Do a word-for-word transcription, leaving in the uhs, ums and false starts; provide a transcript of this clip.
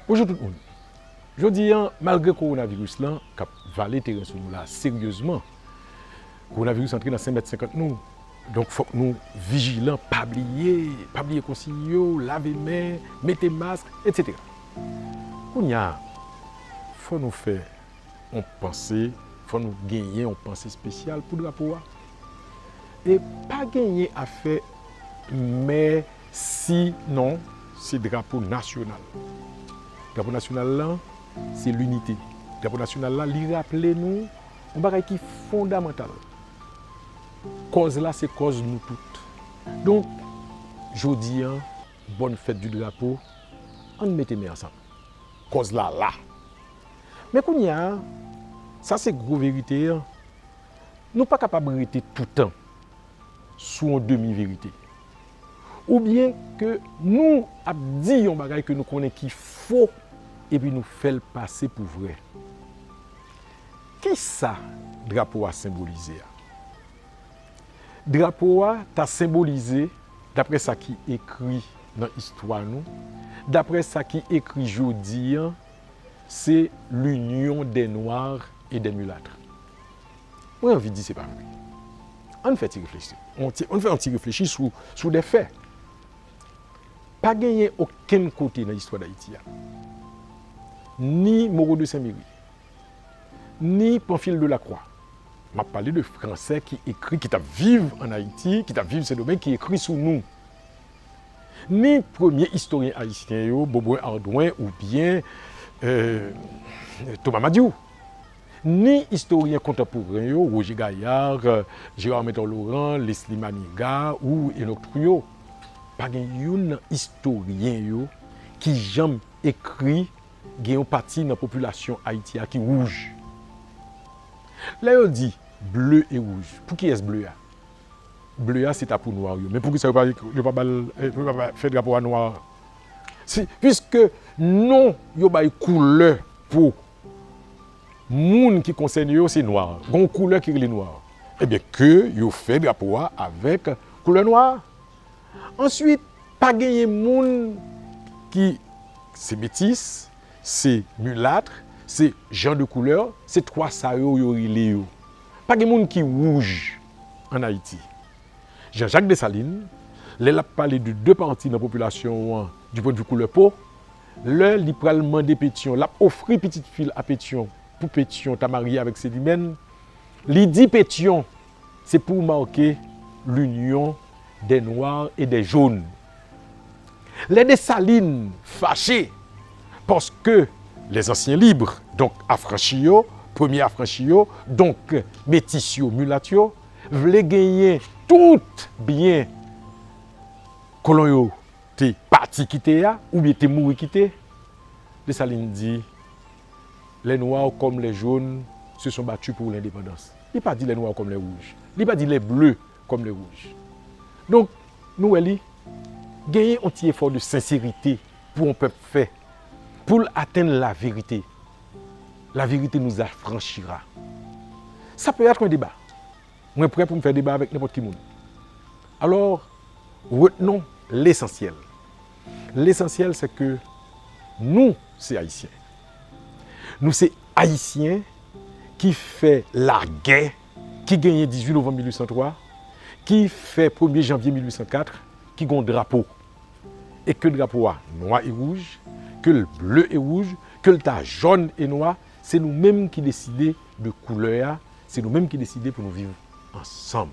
Bonjou tout moun. Jodi a, malgre kowonaviris lan k ap vale teren sou nou la seryezman, kowonaviris antre nan senk mèt senkant nou. Donk, fòk nou vijilan, pa bliye, pa bliye konsiy yo, lave men, mete mask, etsetera. Kounye a, fò nou fè yon panse, fò nou genyen yon panse espesyal pou drapo a. E pa genyen afè mè, si, non, se drapo nasyonal. Drapo nasyonal lan, se linite. Drapo nasyonal la, li raple nou yon bagay ki fondamantal. Kòz la, se kòz nou tout. Donk, jodi a, bòn fèt di drapo, ann mete men ansanm. Kòz la la. Men kounye a, sa se gwo verite a. Nou pa kapab rete toutan sou yon demi verite. Oubyen ke nou ap di yon bagay ke nou konnen ki fo, epi nou fè l pase pou vrè. Kisa drapo a senbolize a? Drapo a ta senbolize, daprè sa ki ekri nan istwa nou, daprè sa ki ekri jodi a, se l'union des noirs et des mulâtres. Mwen anvi di se pa vre. Ann fè ti reflechi. On ti, ann fè yon ti reflechi sou, sou de fè. Pa genyen okenn kote nan istwa Dayiti a, ni Moreau de Saint-Méry, ni Pamphile de Lacroix. M ap pale de Fransè ki ekri, ki t ap viv ann Ayiti, ki t ap viv Sendomeng, ki ekri sou nou. Ni premye istoryen ayisyen yo, Beaubrun Ardouin oubyen, euh, Thomas Madiou, ni istoryen kontanporen yo, Roger Gaillard, Gérard Mentor Laurent, Leslie Manigat ou Enoch Trouillot. Pa gen youn nan istoryen yo ki janm ekri gen yon pati nan popilasyon Ayiti a ki wouj. Lè yo di ble e wouj, pou kiyès ble a? Ble a se ta pou nwa yo. Men poukisa yo pa, yo pa ba l, eh, yo pa ba, fè drapo a nwa? Si, piske non yo bay koulè po moun ki konsène yo se nwa. Gon koulè ki rele nwa. Ebyen, ke yo fè drapo a avèk koulè nwa. Answit, pa genyen moun ki se metis, se milat, se jan de koulè, se twa sa yo yo rele yo. Pa gen moun ki wouj ann Ayiti. Jean-Jacques Dessalines, lè l ap pale de de pati nan popilasyon an, du point de vue koulè po, lè li pral mande Petyon, l ap ofri pitit fi l a Petyon pou Petyon ta marye avèk Selimèn, li di Petyon, se pou make l'union des noirs et des jaunes. Lè Desalin fache paske les anciens libres, donk afranchi yo, premye afranchi yo, donk metis yo, milat yo, vle genyen tout byen kolon yo te pati kite a, oubyen te mouri kite, Desalin di, les noirs comme les jaunes se sont battus pour l'indépendance. Li pa di les noirs comme les rouges. Li pa di les bleus comme les rouges. Donk, nou wè li, genyen yon ti efò de senserite pou yon pèp fè, pou l atenn laverite. La vérité nous affranchira. Ça peut être un débat. Mwen prè pou m fè deba avèk nenpòt ki moun. Alors, retenons l'essentiel. L'essentiel, c'est que nou se Ayisyen. Nou se Ayisyen ki fè lagè, ki genyen dizuit novanm mil uit san twa, ki fè premye janvye mil uit san kat, ki gon drapo. E ke drapo a nwa e wouj, ke l ble e wouj, ke l ta jòn e nwa, se nou menm ki deside de koulè a, se nou menm ki deside pou nou viv ansanm.